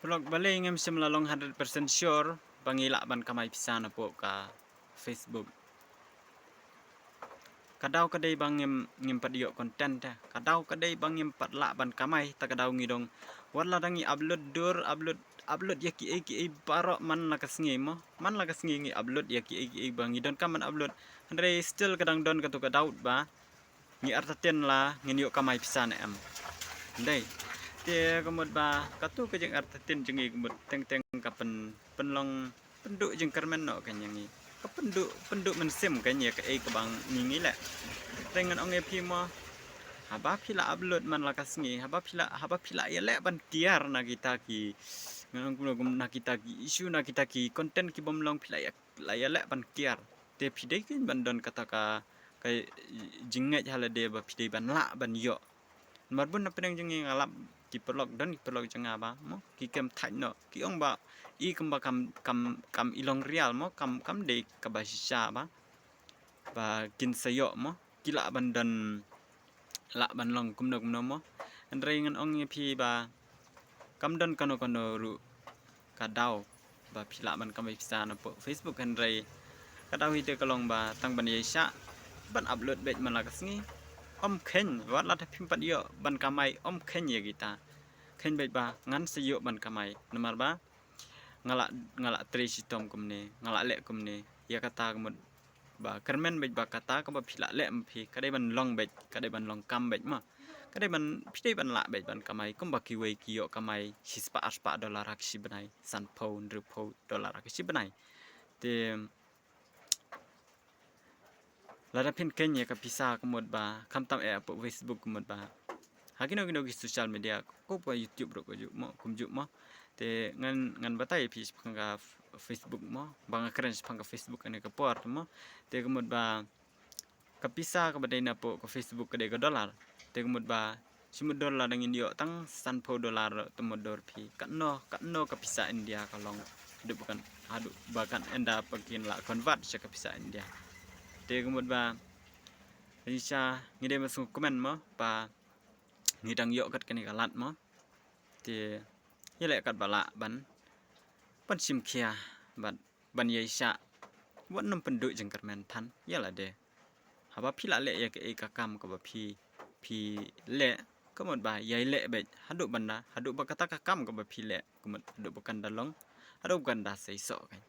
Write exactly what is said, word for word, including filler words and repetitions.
Paralok, balei ngim shym la long hundred percent sure ba ngi lah ban kamai pisa na poh ka Facebook. Ka daw ka dei ba ngim, ngim pat ïoh content te. Ka daw ka dei ba ngim pat lah ban kamai, ta ka daw ngi dang, wat la dang ngi upload dur, upload, upload ïa kiei kiei baroh man la ka sngi mo. Man la ka sngi ngi upload ïa kiei kiei ba ngi donkam ban upload. Hynrei still ka dang don katu ka doubt ba ngi artatien la ngin ïoh kamai pisa ne em. Dei. Te ka mut ba katu ka jingartatien jong ngi ka mut teng teng ka pyn, pynlong, pynduh jingkyrmen noh kein ïa ngi. Ka pynduh, pynduh mynsiem kein ïa kaei kaba ngi ngi leh. Te ngan ong ïa phi mo, haba phi la upload man la ka sngi, haba phi la, haba phi la ïaleh ban kiar na kita ki, ngan ong kumno, kum na kita ki issue, na kita ki content ki bym long, phi la ïa, la ïaleh ban kiar. Te phi dei kein ban don kata ka, ka jingngeit ha lade ba phi dei ban lah ban ïoh. Namar bun na pdeng jong ngi nga lap ki paralok, don ki paralok jong nga ba mo, ki kem thait noh, ki ong ba i kumba kam, kam, kam i long real mo, kam, kam dei kaba shisha ba, ba kin sa ïoh mo, ki lah ban don, lah ban long kumno kumno mo. Hynrei ngan ong ïa phi ba kam don kano kano ruh ka daw ba phi lah ban kamai pisa na poh Facebook, hynrei ka daw hi te ka long ba tang ban ïaishah ban upload beit man la ka sngi. Ym kheiñ, wat la da phim pat ïoh ban kamai, ym kheiñ ïa kita. Kheiñ beit ba ngan sa ïoh ban kamai. Namar ba nga lah, nga lah trei shitom kumne, nga lah leh kumne. Ïa kata ka mut ba kyrmen beit ba kata kaba phi lah leh ma phi ka dei ban long beit, ka dei ban long kam beit mo. Ka dei ban, phi dei ban lah beit ban kamai kumba kiwei ki ïoh kamai shispah arspah dollar ha ka shi bnai, sanphew hynriewphew dollar ha ka shi bnai. Te lada phin kheiñ ïa ka pisa ka mut ba khamtam eh hapoh Facebook ka mut ba ha kino kino ki social media, ko pa YouTube ruh kumjuh mo, kumjuh mo. Te ngan, ngan batai ïa phi shaphang ka Facebook mo, ba nga kren shaphang ka Facebook kane ka por mo. Te ka mut ba ka pisa kaba dei na poh ka Facebook ka dei ka dollar. Te ka mut ba shi mut dollar dang ngin ïoh tang sanphew dollar te mut dor phi. Katno, katno ka pisa India ka long. Haduh ba kan, haduh ba kan ynda ba kin lah convert sha ka pisa India. Te ka mut ba ngi sha ngi dei ban sngewkmen mo ba ngi dang ïoh kat kane ka lad mo. Te ïaleh kat ba lah ban, ban shim khia bad ban ïaishah. Wat nym pynduh jingkyrmen than ïa lade. Haba phi lah leh ïa kaei ka kam kaba phi, phi leh, ka mut ba ïai leh beit haduh ban da, haduh ba kata ka kam kaba phi leh ka mut haduh ba kan da long, haduh ba kan da seisoh kein.